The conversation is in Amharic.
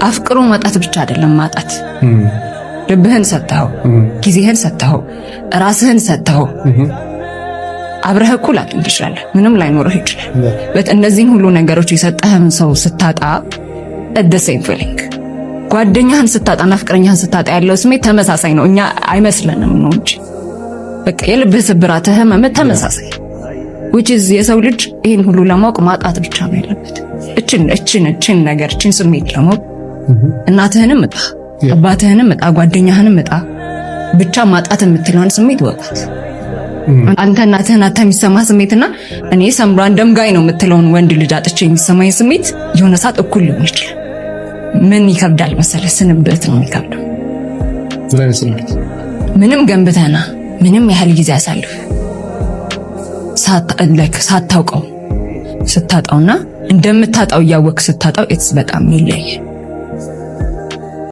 አፍቅሮ ማጣት ብቻ አይደለም ማጣት። ልብህን ሰጥተኸው፣ ጊዜህን ሰጥተኸው፣ ራስህን ሰጥተኸው አብረህ እኩል ላትሆን ትችላለህ። ምንም ላይኖርህ ይችላል። But እነዚህን ሁሉ ነገሮች የሰጠህን ሰው ስታጣ the same feeling፣ ጓደኛህን ስታጣና ፍቅረኛህን ስታጣ ያለው ስሜት ተመሳሳይ ነው። እኛ አይመስለንም ነው እንጂ በቃ የልብህ ስብራት፣ ህመም ተመሳሳይ፣ which is የሰው ልጅ ይህን ሁሉ ለማወቅ ማጣት ብቻ ነው ያለበት። እችን ነገር፣ እችን ስሜት ለማወቅ እናትህንም እጣ፣ አባትህንም እጣ፣ ጓደኛህንም እጣ፣ ብቻ ማጣት የምትለውን ስሜት ወቃት። አንተ እናትህን አታ የሚሰማ ስሜትና እኔ some random guy ነው የምትለውን ወንድ ልጅ አጥቼ የሚሰማኝ ስሜት የሆነ ሰዓት እኩል ሊሆን ይችላል። ምን ይከብዳል መሰለህ? ስንብት ነው የሚከብደው። ምንም ገንብተና ምንም ያህል ጊዜ አሳልፍ ሳታውቀው ስታጣውና እንደምታጣው እያወቅ ስታጣው it's በጣም ይለያል።